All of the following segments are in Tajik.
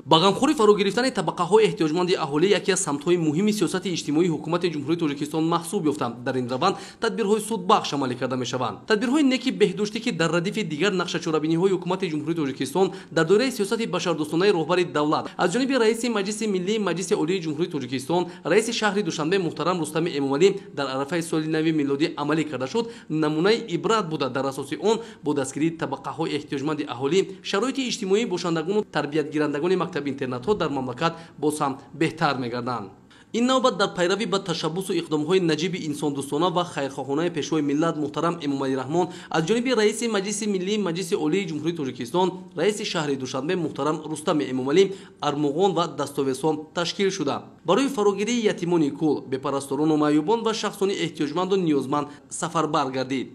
Ба ғамхорӣ фаро гирифтани табақаҳои эҳтиёҷманди аҳолӣ яке аз самтҳои муҳими сиёсати иҷтимоии ҳукумати Ҷумҳурии Тоҷикистон маҳсуб ёфта, дар ин раванд тадбирҳои судбахш амалӣ карда мешаванд. Тадбирҳои неки беҳдоштӣ, ки дар радифи дигар нақшачорабиниҳои ҳукумати Ҷумҳурии Тоҷикистон дар доираи сиёсати башардӯстонаи роҳбари давлат аз ҷониби раиси Маҷлиси Миллии Маҷлиси Олии Ҷумҳурии Тоҷикистон, раиси шаҳри Душанбе муҳтарам Рустами Эмомалӣ дар арафаи соли нави милодӣ амалӣ карда шуд, намунаи ибрат буда, дар асоси он бо дастгирии табақаҳои эҳтиёҷманди аҳолӣ шароити иҷтимоии бошандагону тарбиятгирандагони мактаб-интернатҳо дар мамлакат боз ҳам беҳтар мегарданд. Ин навбат дар пайравӣ ба ташаббусу иқдомҳои наҷиби инсондӯстона ва хайрхоҳонаи пешвои миллат муҳтарам Эмомалӣ Раҳмон аз ҷониби раиси Маҷлиси Миллии Маҷлиси Олии Ҷумҳурии Тоҷикистон, раиси шаҳри Душанбе муҳтарам Рустами Эмомалӣ армуғон ва дастовезҳо ташкил шуда, барои фарогирии ятимони кул, бепарасторону маъюбон ва шахсони эҳтиёҷманду ниёзманд сафарбар гардид.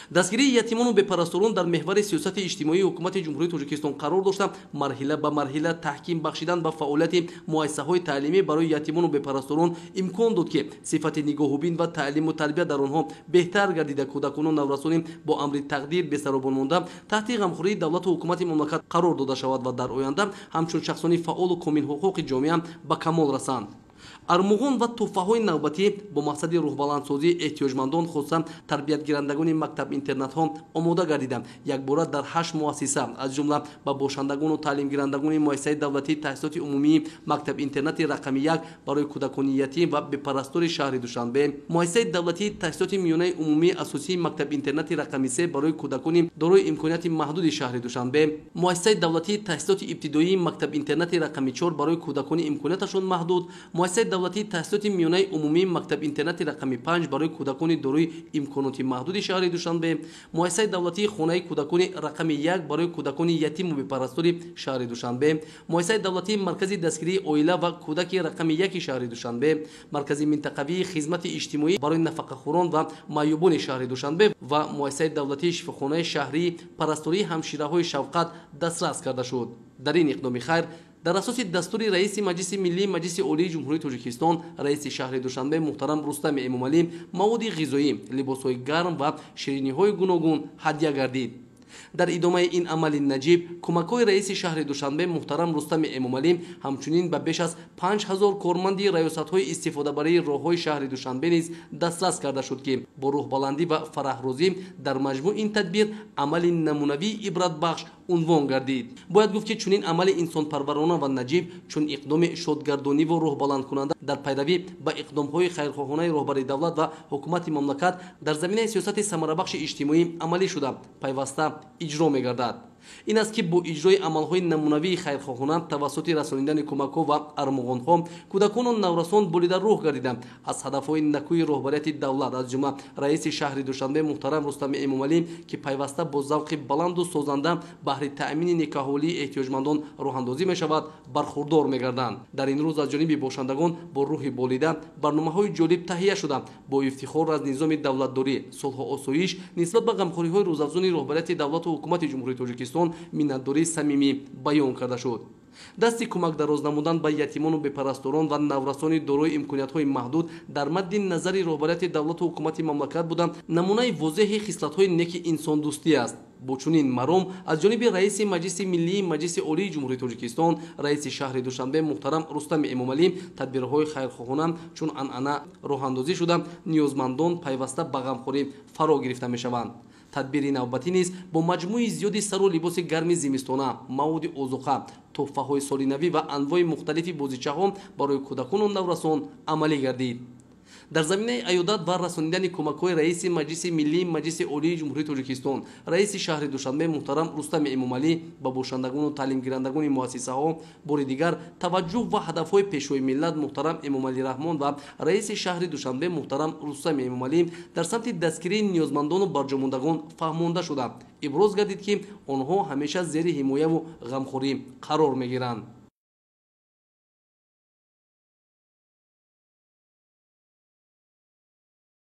Дастгирии ятимону бепарасторон дар меҳвари сиёсати иҷтимоии ҳукумати Ҷумҳурии Тоҷикистон қарор дошта, марҳила ба марҳила таҳким бахшидан ба фаъолияти муассисаҳои таълимӣ барои ятимону бепарасторон имкон дод, ки сифати нигоҳубин ва таълиму тарбия дар онҳо беҳтар гардида, кӯдакону наврасони бо амри тақдир бесаробон монда таҳти ғамхории давлату ҳукумати мамлакат қарор дода шавад ва дар оянда ҳамчун шахсони фаъолу комилҳуқуқи ҷомеа ба камол расанд. Армуғон ва туҳфаҳои навбатӣ бо мақсади рӯҳбаландсозии эҳтиёҷмандон, хусусан тарбиятгирандагони мактаб-интернатҳо омода гардида, якбора дар 8 муассиса, аз ҷумла ба бошандагону таълимгирандагони муассисаи давлатии таҳсилоти умумии мактаб-интернати рақами 1 барои кӯдакони ятим ва бепарастори шаҳри Душанбе, муассисаи давлатии таҳсилоти миёнаи умумии асосии мактаб-интернати рақами 3 барои кӯдакони дорои имконияти маҳдуди шаҳри Душанбе, муассисаи давлатии таҳсилоти ибтидоии мактаб-интернати рақами 4 барои кӯдакони имконияташон маҳдуд, муассисаи давлатии таҳсилоти миёнаи умумии мактаб-интернати рақами 5 барои кӯдакони дорои имконоти маҳдуди шаҳри Душанбе, муассисаи давлатии хонаи кӯдакони рақами 1 барои кӯдакони ятиму бепарастори шаҳри Душанбе, муассисаи давлатии маркази дастгирии оила ва кӯдаки рақами 1 шаҳри Душанбе, маркази минтақавии хизмати иҷтимоӣ барои нафақахӯрон ва маъюбони шаҳри Душанбе ва муассисаи давлатии шифохонаи шаҳрии парастории ҳамшираҳои Шавқат дастрас карда шуд. Дар ин иқдоми хайр дар асоси дастури раиси Маҷлиси Миллии Маҷлиси Олии Ҷумҳурии Тоҷикистон, раиси шаҳри Душанбе муҳтарам Рустами Эмомалӣ маводи ғизоӣ, либосҳои гарм ва шириниҳои гуногун ҳадя гардид. Дар идомаи ин амали наҷиб кӯмакҳои раиси шаҳри Душанбе муҳтарам Рустами Эмомалӣ ҳамчунин ба беш аз 5000 корманди раёсатҳои истифодабарии роҳҳои шаҳри Душанбе низ дастрас карда шуд, ки бо рӯҳбаландӣ ва фараҳрӯзӣ дар маҷмӯъ ин тадбир амали намунавии ибратбахш унвон гардид. Бояд гуфт, ки чунин амали инсонпарварона ва наҷиб чун иқдоми шодгардониву рӯҳбаландкунанда дар пайравӣ ба иқдомҳои хайрхоҳонаи роҳбари давлат ва ҳукумати мамлакат дар заминаи сиёсати самарабахши иҷтимоӣ амалӣ шуда, пайваста иҷро мегардад. Ин аст, ки бо иҷрои амалҳои намунавии хайрхоҳона тавассути расонидани кӯмакҳо ва армуғонҳо кӯдакону наврасон болида рӯҳ гардида, аз ҳадафҳои накӯи роҳбарияти давлат, аз ҷумла раиси шаҳри Душанбе муҳтарам Рустами Эмомалӣ, ки пайваста бо завқи баланду созанда баҳри таъмини некаҳолии эҳтиёҷмандон роҳандозӣ мешавад, бархурдор мегарданд. Дар ин рӯз аз ҷониби бошандагон бо рӯҳи болида барномаҳои ҷолиб таҳия шуда, бо ифтихор аз низоми давлатдорӣ, сулҳу осоиш нисбат ба ғамхориҳои рӯзафзуни роҳбарияти давлату ҳукумати Ҷумҳурии Тоҷикистон миннатдории самимӣ баён карда шуд. Дасти кӯмак дароз намудан ба ятимону бепарасторон ва наврасони дорои имкониятҳои маҳдуд дар мадди назари роҳбарияти давлату ҳукумати мамлакат буда, намунаи возеҳи хислатҳои неки инсондӯстӣ аст. Бо чунин маром аз ҷониби раиси Маҷлиси Миллии Маҷлиси Олии Ҷумҳурии Тоҷикистон, раиси шаҳри Душанбе муҳтарам Рустами Эмомалӣ тадбирҳои хайрхоҳона чун анъана роҳандозӣ шуда, ниёзмандон пайваста ба ғамхорӣ фаро гирифта мешаванд. Тадбири навбатӣ низ бо маҷмӯи зиёди сару либоси гарми зимистона, маводи озуқа, туҳфаҳои солинавӣ ва анвои мухталифи бозичаҳо барои кӯдакону наврасон амалӣ гардид. Дар заминаи аёдат ва расонидани кӯмакҳои раиси Маҷлиси Миллии Маҷлиси Олии Ҷумҳурии Тоҷикистон, раиси шаҳри Душанбе муҳтарам Рустами Эмомалӣ ба бошандагону таълимгирандагони муассисаҳо бори дигар таваҷҷӯҳ ва ҳадафҳои пешвои миллат муҳтарам Эмомалӣ Раҳмон ва раиси шаҳри Душанбе муҳтарам Рустами Эмомалӣ дар самти дастгирии ниёзмандону барҷомондагон фаҳмонда шуда, иброз гардид, ки онҳо ҳамеша зери ҳимояву ғамхорӣ қарор мегиранд.